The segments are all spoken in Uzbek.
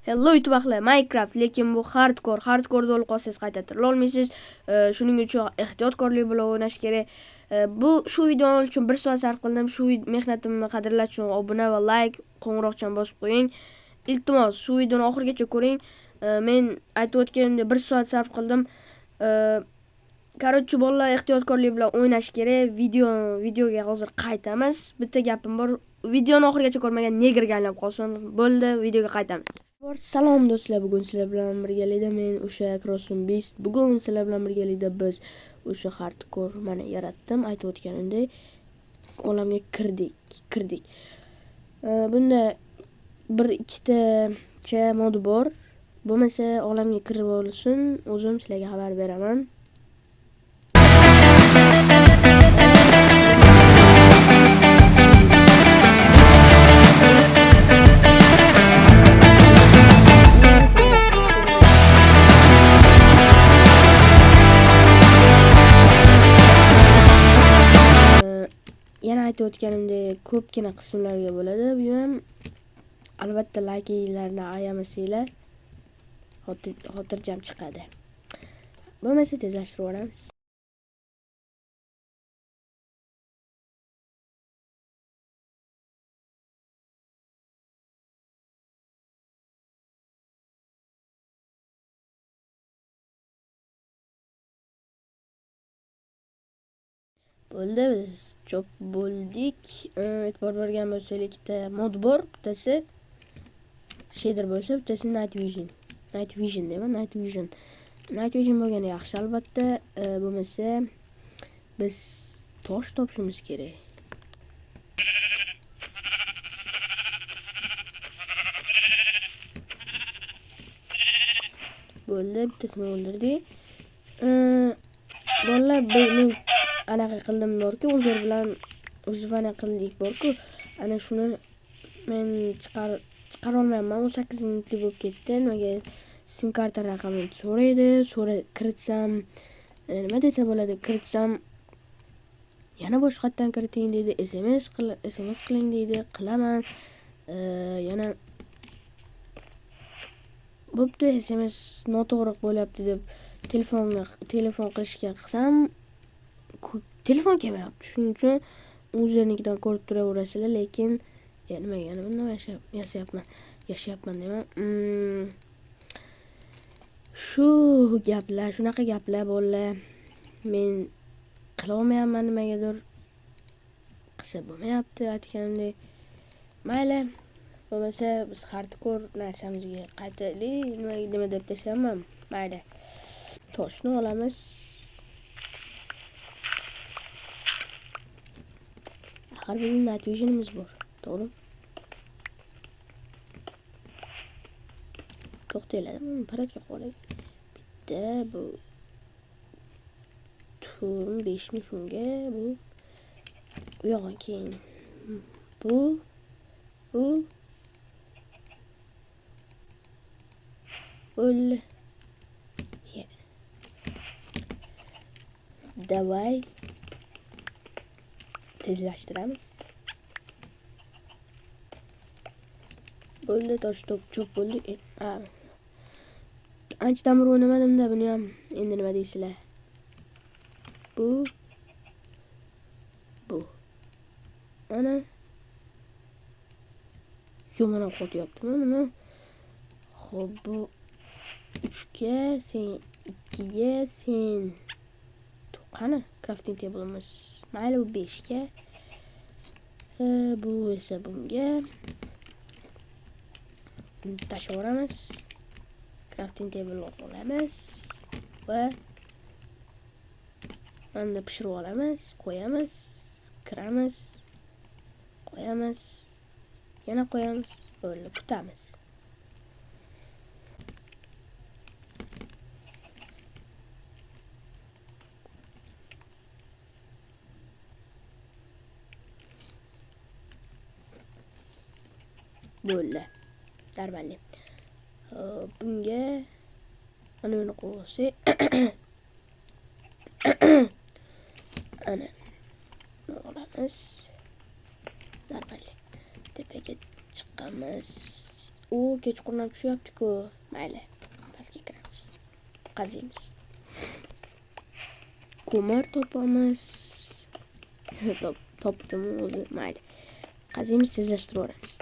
Hello YouTube ahli, Minecraft, lekin bu hardcore, hardcore o'lib qolsangiz qayta tirila olmaysiz. Shuning uchun ehtiyotkorlik bilan o'ynash kerak. Bu shu videoni uchun 1 soat sarf qildim. Shu mehnatimni qadrlash uchun obuna va like, qo'ng'iroqchani bosib qo'ying. Iltimos, shu videoni oxirigacha ko'ring. Men aytib o'tganimdek 1 soat sarf qildim. Короче, bolalar ehtiyotkorlik bilan o'ynash kerak. Videoga hozir qaytamiz. Bitta gapim bor. Videoni oxirigacha ko'rmagan negerga aylanib qolsin. Bo'ldi, videoga qaytamiz. Salom do'stlar, bugun sizlar bilan birgalikda men o'sha Crossun Beast. Bugun sizlar bilan birgalikda biz o'sha hardcore mana yaratdim. Aytib o'tganimdek, olamga kirdik. Bunda bir ikkitacha mod bor. Bo'lmasa olamga kirib olsin, o'zim sizlarga xabar beraman. Yana aytib o'tganimdek, ko'pgina qismlarga bo'ladi. Bu ham albatta like'larni ayamasanglar xotirjam chiqadi. Bo'lmasa tezlashtirib yuboramiz. Bo'ldi, biz chop bo'ldik. E'tibor bergan bo'lsangiz, ikkita mod bor. Bittasi shader bo'lsa, bittasi Night Vision. Night Vision deyman, Night Vision. Night Vision bo'lgani yaxshi albatta. Bo'lmasa biz tosh topishimiz kerak. Bo'ldi, bittasini o'ldirdik. Bolalar, men anaqa qildim borku, o'zlar bilan o'zvana qildik borku. Ana shuni men chiqara olmayapman. 18 minutlik bo'lib ketdi. Nimaga sim karta raqamini so'raydi. Kiritsam, nima desa bo'ladi? Kiritsam yana boshqatdan kiriting deydi, SMS qiling deydi. Qilaman. Yana bo'pti, SMS noto'g'ri bo'lyapti deb telefon qilishga qilsam telefon kelmayapti. Shuning uchun o'zlarinikidan ko'rib turaverasizlar, lekin nimaga yana bundan yashayapman deyman. Shu gaplar, shunaqa gaplar bolalar. Men qila olmayapman, nimagadir qilsa bo'lmayapti aytganimdek. Mayli, bo'lmasa biz hardcore narsamizga qaytaylik. Nima deb tashlayapman? Mayli. Toshni olamiz. Axir bizning Night Vision'imiz bor, to'g'rimi? To'xtanglar, buni paratga qo'yaylik. Bitta bu 4 5 mi shunga, bu u yog'i keyin bu bo'ldi. Davay tezlashtiramiz. Bo'ldi, tosh top cho'p bo'ldi. Anchadan beri o'ynamadim-da buni ham. Endi nima deysizlar? Bu. Ana. Yomon qotyaptimi nima? Xo'p, bu 3 ga, sen 2 ga, sen qani crafting table'imiz. Mayli, bu 5 ga. Bu esa bunga. Tashlaveramiz. Crafting table olamiz va mana pishirib olamiz, qo'yamiz, kiramiz, qo'yamiz, yana qo'yamiz, bo'ldi, kutamiz. Bo'ldi. Darballi. Bunga ana buni qo'ysak. Ana olamiz. Darballi. Tepaga chiqamiz. U kechqurun ham tushyapti-ku. Mayli, pastga kiramiz. Qaziymiz. Ko'mir topamiz. Topdim o'zi, mayli. Qaziymiz, tezlashtirib yuboramiz.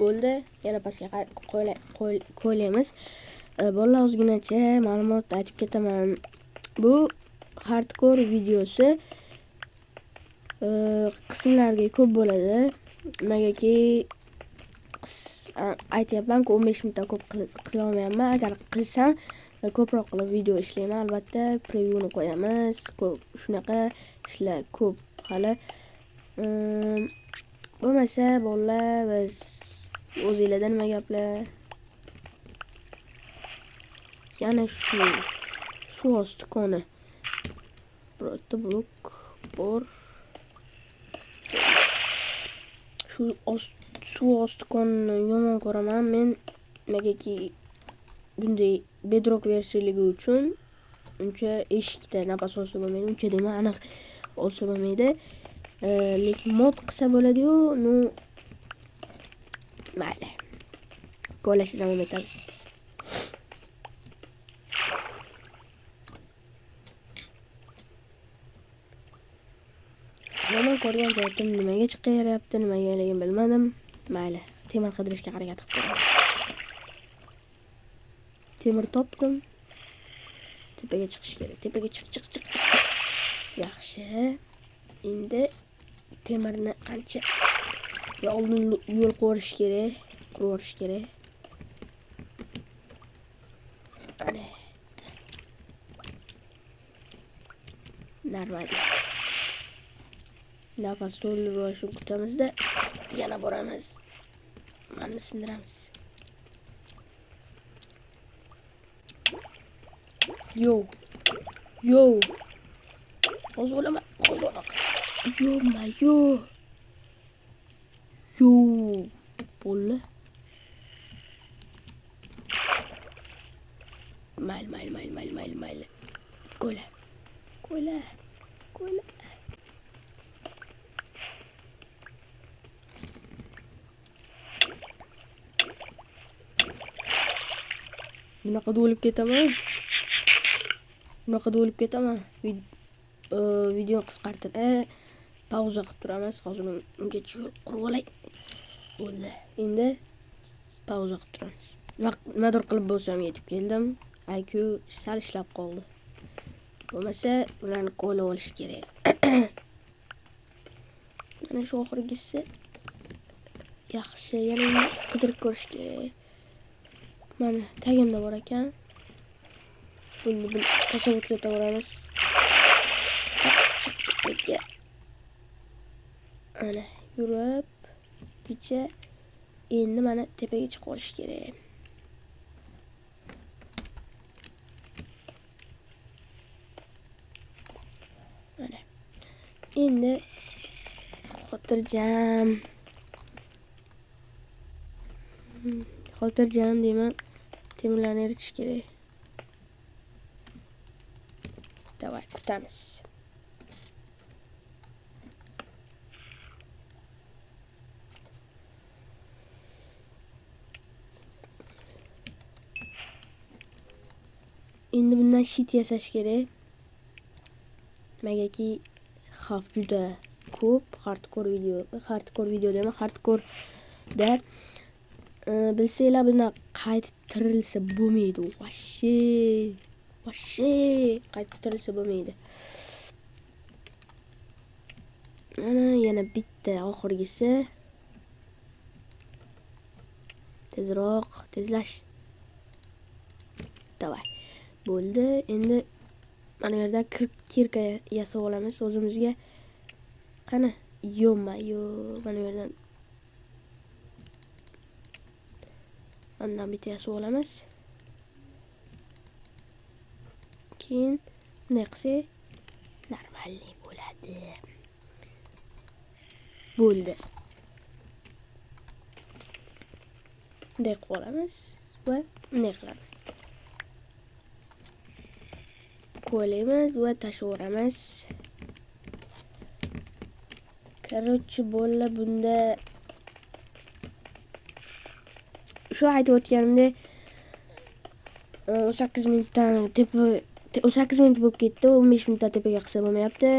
Bo'ldi, yana pastga qo'yamiz. Bolalar, ozginacha ma'lumot aytib ketaman. Bu hardcore videosi qismlarga ko'p bo'ladi. Nimagaki aytyapman-ku, 15 minutdan ko'p qila olmayapman. Agar qilsam ko'proq qilib video ishlayman. Albatta previewni qo'yamiz. Ko'p shunaqa ishlar ko'p hali. Bo'lmasa bolalar, biz o'zingizlarda nima gaplar? Yana shu suv osti koni. Birorta blok bor. Shu suv osti konini yomon ko'raman men. Nimagaki bunday bedrock versiyaligi uchun uncha eshikda nafas olsa bo'lmaydi, uncha deyman, aniq olsa bo'lmaydi. Lekin mod qilsa bo'ladi-yu, nu mayli. Ko'lashni davom etamiz. Yomon ko'rgan joyim nimaga chiqaryapti, nimagaligini bilmadim. Mayli, temir qidirishga harakat qilib ko'ramiz. Temir topdim. Tepaga chiqish kerak. Tepaga chiq, chiq, chiq, chiq, chiq. Yaxshi. Endi temirni qancha yo oldin yo'l qurish kerak, qurib kerak. Ana. Normal. Nafas to'ldirib kutamizda yana boramiz. Mana sindiramiz. Yo. Yo. Hozir o'laman, hozir o'laman. Yo-ma-yo. Yo. Bo'ldi. Mayli, mayli, mayli, mayli, mayli, mayli. Ko'la. Ko'la. Ko'la. Bunaqada o'lib ketaman. Bunaqada o'lib ketaman. Video qisqartirib, pauza qilib turamiz. Hozir ungacha yo'l qurib olay. Bo'ldi. Endi pauza qilib turamiz. Nimadir qilib bo'lsam yetib keldim. IQ sal ishlab qoldi. Bo'lmasa ularni qo'lga olish kerak. Mana shu oxirgisi yaxshi, yana qidirib ko'rish kerak. Mana tagimda bor ekan. Buni tashlab ketaveramiz. Chiqdik. Ana yurib kecha endi mana tepaga chiqib olish kerak. Mana endi xotirjam. Xotirjam deyman. Temirlarni eritish kerak. Davay, kutamiz. Endi bundan shit yasash kerak. Nimagaki xavf juda ko'p. Hardcore video deyman, hardcore da bilsanglar bundan qaytib tirilsa bo'lmaydi. Vashi qaytib tirilsa bo'lmaydi. Mana yana bitta oxirgisi. Tezroq, tezlash. Davay. Bo'ldi. Endi mana bu yerdan kirka yasab olamiz o'zimizga. Qani? Yo'ma-yo, mana bu yerdan ondan bitta yasab olamiz. Keyin bunday qilsak normalniy bo'ladi. Bo'ldi. Bunday qilib olamiz va bunday qilamiz. Ko'laymiz va tashlayveramiz. Короче, bolalar, bunda shu aytib o'tganimdek 18 minutdan tepa, 18 minut bo'lib ketdi, 15 minutdan tepaga qilsa bo'lmayapti.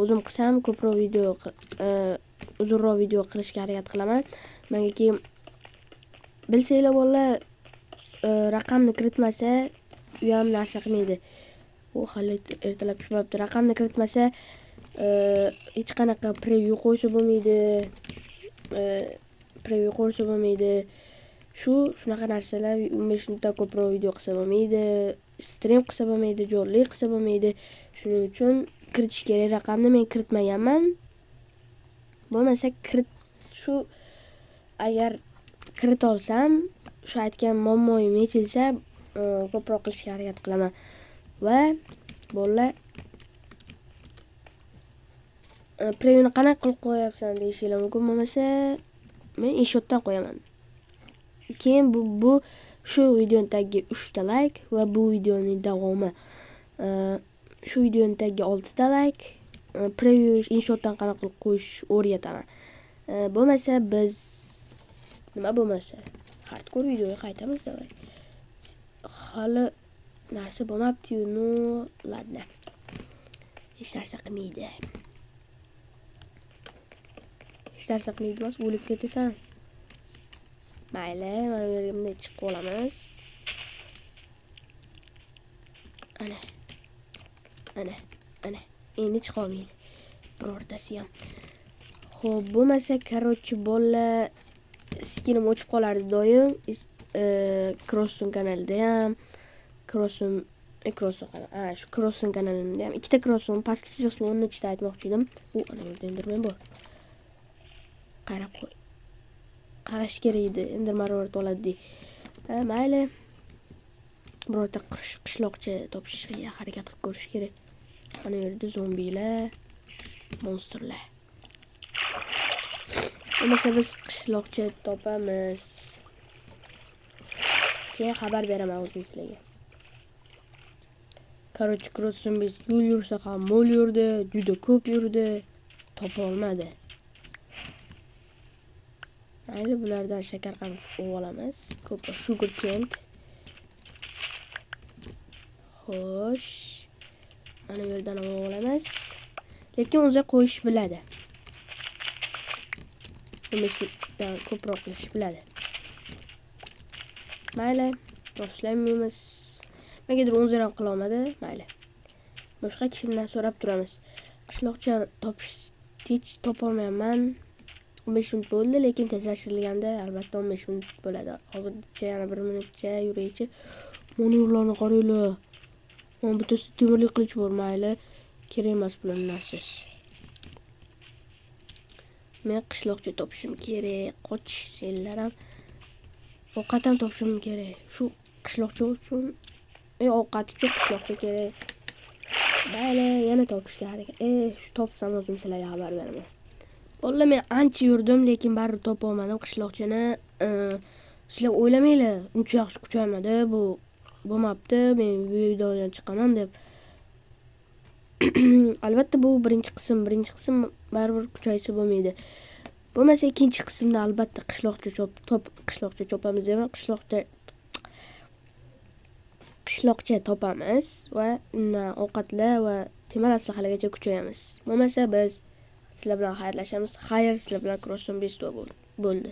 O'zim qilsam ko'proq video, uzunroq video qilishga harakat qilaman. Menga keyin bilsanglar bolalar, raqamni kiritmasa u ham narsa qilmaydi. U hali ertalab tushmabdi. Raqamni kiritmasa hech qanaqa preview qo'ysa bo'lmaydi. Preview qo'ysa bo'lmaydi. Shunaqa narsalar 15 minutdan ko'proq video qilsa bo'lmaydi, stream qilsa bo'lmaydi, jonli qilsa bo'lmaydi. Shuning uchun kiritish kerak raqamni. Men kiritmaganman. Bo'lmasa kirit, shu agar kirita olsam, shu aytgan muammoim yechilsa, ko'proq qilishga harakat qilaman. Va bolalar, previewni qanaqa qilib qo'yapsan deyishinglar mumkin. Bo'lmasa men InShotdan qo'yaman. Keyin bu shu videoning tagiga 3 ta like va bu videoning davomi. Shu videoning tagiga 6 ta like, preview InShotdan qanaqa qilib qo'yish o'rgataman. Bo'lmasa biz nima bo'lmasa hardcore videoga qaytamiz, давай. Hali narsa bo'lmabdi-yu, ну ладно. Hech narsa qilmaydi. Hech narsa qilmaydi emas, o'lib ketasan. Mayli, mana bu yerga bunday chiqib olamiz. Ana. Ana, ana. Endi chiqa olmaydi. Birortasi ham. Xo'p, bo'lmasa, короче, bolalar, skinim o'chib qolardi doim. Crossun kanalida ham, Crossun, Crossun kanali, ha, shu Crossun kanalimda ham ikkita Crossun, pastki chiziqcha o'rni ichida aytmoqchi edim. U ana yerda Enderman bor. Qarab qo'y. Qarash kerak edi, Enderman o'rta oladi dey. Ha, mayli. Birorta qishloqcha topishga harakat qilib ko'rish kerak. Ana yerda zombilar, monsterlar. Bo'lmasa biz qishloqcha topamiz. Keyin xabar beraman o'zim sizlarga. Короче, Crossun biz yo'l yursa ham mo'l yurdi, juda ko'p yurdi, topa olmadi. Mayli, bulardan shakar qamish olamiz. Ko'p sugar cane. Xo'sh. Mana bu yerdan ham olamiz. Lekin o'zi qo'yish biladi. 15 minutdan ko'proq qilish biladi. Mayli, boshlanmaymiz. Negadir o'zi ham qila olmadi. Mayli. Boshqa kishimdan so'rab turamiz. Qishloqcha topish hech topa olmayapman. 15 minut bo'ldi, lekin tezlashtirilganda albatta 15 minut bo'ladi. Hozircha yana 1 minutcha yuraychi. Mana ularni qaranglar. Mana bittasi temirli qilich bor, mayli. Kerak emas bular narsasi. Men qishloqcha topishim kerak. Qoch senlar ham. Ovqat ham topishim kerak. Shu qishloqcha uchun, ovqat uchun qishloqcha kerak. Mayli, yana topishga harakat. Shu topsam o'zim sizlarga xabar beraman. Bolalar, men ancha yurdim, lekin baribir topa olmadim qishloqchani. Sizlar o'ylamanglar, uncha yaxshi kuchaymadi, bu bo'lmabdi, men videodan chiqaman deb. Albatta bu birinchi qism, birinchi qism baribir kuchaysa bo'lmaydi. Bo'lmasa ikkinchi qismda albatta qishloqcha chop, top, qishloqcha chopamiz deyman, qishloqcha topamiz va undan ovqatlar va temir aslahalargacha kuchayamiz. Bo'lmasa biz sizlar bilan xayrlashamiz. Xayr, sizlar bilan Crossun Beast bo'ldi.